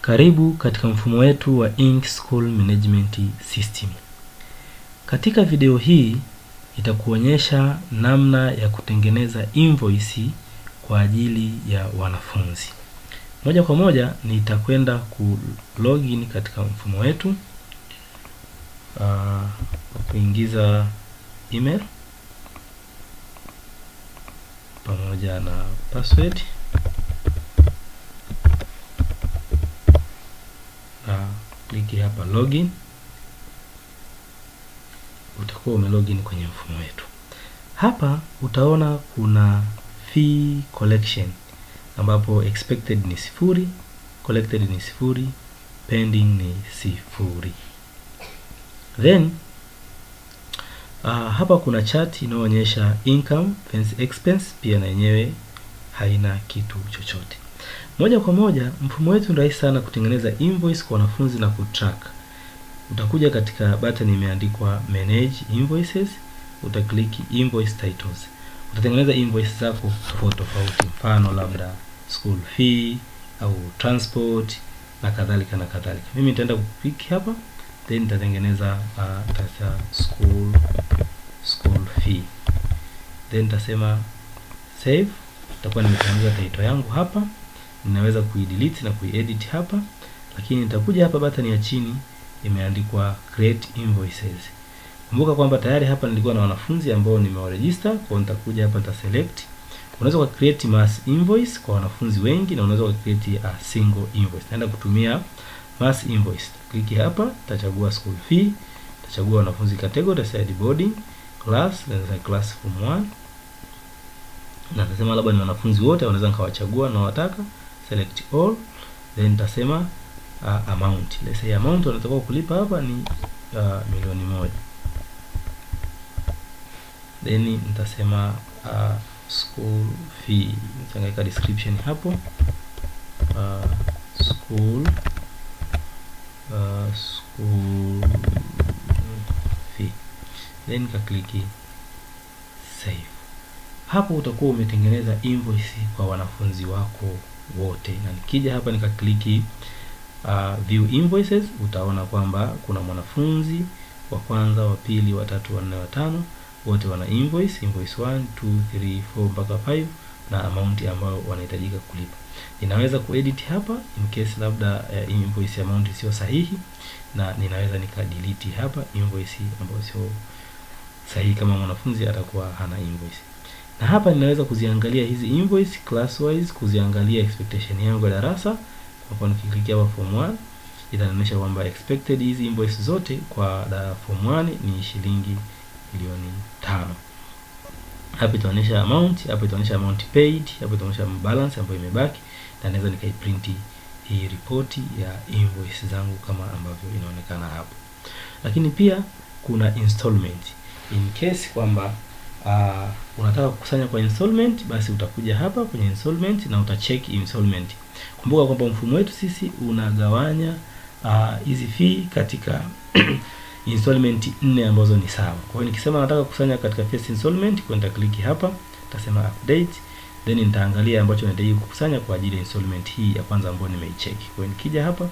Karibu katika mfumo wetu wa Ink School Management System. Katika video hii itakuonyesha namna ya kutengeneza invoice kwa ajili ya wanafunzi. Moja kwa moja nitakwenda ku login katika mfumo wetu kuingiza email pamoja na password na kliki hapa login. Utakuwa umelogin kwenye mfumo wetu. Hapa utaona kuna fee collection ambapo expected ni 0, collected ni 0, pending ni 0. Then hapa kuna chart inayoonyesha income versus expense, pia na yenyewe haina kitu chochote. Moja kwa moja mfumo wetu ni rahisi sana kutengeneza invoice kwa wanafunzi na kutrack. Utakuja katika button imeandikwa manage invoices, utakliki invoice titles. Utatengeneza invoice zako tofauti tofauti, mfano labda school fee au transport na kadhalika na kadhalika. Mimi nitaenda kukliki hapa, then nitatengeneza school fee, then nitasema save. Nitakuwa nimetengeneza title yangu hapa. Ninaweza kuidelete na kuiedit hapa, lakini nitakuja hapa button ya chini imeandikwa create invoices. Kumbuka kwamba tayari hapa nilikuwa na wanafunzi ambao nimewaregister, kwa nitakuja hapa nita select. Unaweza ku create mass invoice kwa wanafunzi wengi na unaweza ku create a single invoice. Naenda kutumia mass invoice. Kliki hapa, nitachagua school fee, nitachagua wanafunzi category, decide boarding, class, na class form 1. Na nitasema labda ni wanafunzi wote, unaweza nikawachagua na wataka, select all, then nitasema amount. Let's say amount wanatakiwa kulipa hapa ni 1,000,000. Then nitasema school fee, nitaweka description hapo, school fee, then nikakliki save. Hapo utakuwa umetengeneza invoice kwa wanafunzi wako wote. Na nikija hapa nikakliki view invoices, utaona kwamba kuna mwanafunzi wa kwanza, wa pili, wa tatu, wa nne, wa tano, wote wana invoice, invoice 1, 2, 3, 4 mpaka 5 na amount ambayo wanahitajika kulipa. Ninaweza kuedit hapa in case labda invoice amount sio sahihi, na ninaweza nikadelete hapa invoice ambayo sio sahihi kama mwanafunzi atakuwa hana invoice. Na hapa ninaweza kuziangalia hizi invoice class wise, kuziangalia expectation yangu ya darasa. Kwa mfano nikiklikia hapa form 1 itanionyesha kwamba expected hizi invoice zote kwa form 1 ni shilingi 5,000,000. Hapa itaonyesha amount, hapa itaonyesha amount paid, hapa itaonyesha balance ambayo imebaki, na naweza nikaiprint hii report ya invoice zangu kama ambavyo inaonekana hapo. Lakini pia kuna installment. In case kwamba unataka kukusanya kwa installment, basi utakuja hapa kwenye installment na utacheck installment. Kumbuka kwamba mfumo wetu sisi unagawanya hizi fee katika installment 4 ambazo ni sawa. Kwa hiyo nikisema nataka kukusanya katika first installment, kwa nitakliki hapa, nitasema update, then nitaangalia ambacho nahitaji kukusanya kwa ajili ya installment hii ya kwanza ambayo nimeicheck. Kwa hiyo nikija hapa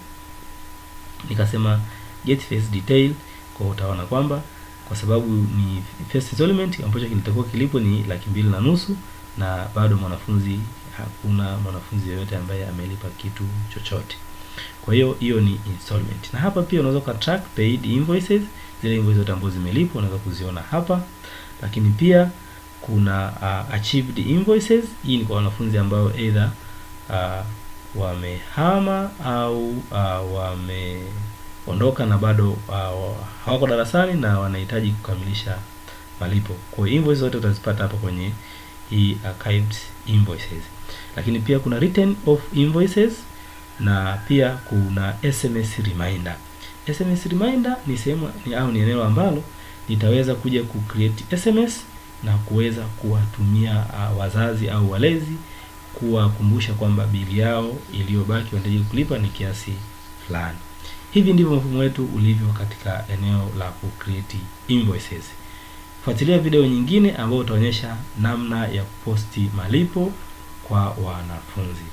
nikasema get first detail, kwa utaona kwamba kwa sababu ni first installment ambacho kinatakiwa kilipo ni 250,000 na bado mwanafunzi, hakuna mwanafunzi yeyote ambaye amelipa kitu chochote. Kwa hiyo hiyo ni installment. Na hapa pia unaweza ku track paid invoices, zile invoices zote ambazo zimelipwa unaweza kuziona hapa. Lakini pia kuna achieved invoices. Hii ni kwa wanafunzi ambao either wamehama au wameondoka na bado hawako darasani na wanahitaji kukamilisha malipo. Kwa hiyo invoices zote utazipata hapa kwenye hii archived invoices. Lakini pia kuna written off invoices na pia kuna SMS reminder. SMS reminder ni sehemu au ni eneo ambalo nitaweza kuja ku create SMS na kuweza kuwatumia wazazi au walezi kuwakumbusha kwamba bili yao iliyobaki wanahitaji kulipa ni kiasi fulani. Hivi ndivyo mfumo wetu ulivyo katika eneo la ku create invoices. Fuatilia video nyingine ambayo utaonyesha namna ya kuposti malipo kwa wanafunzi.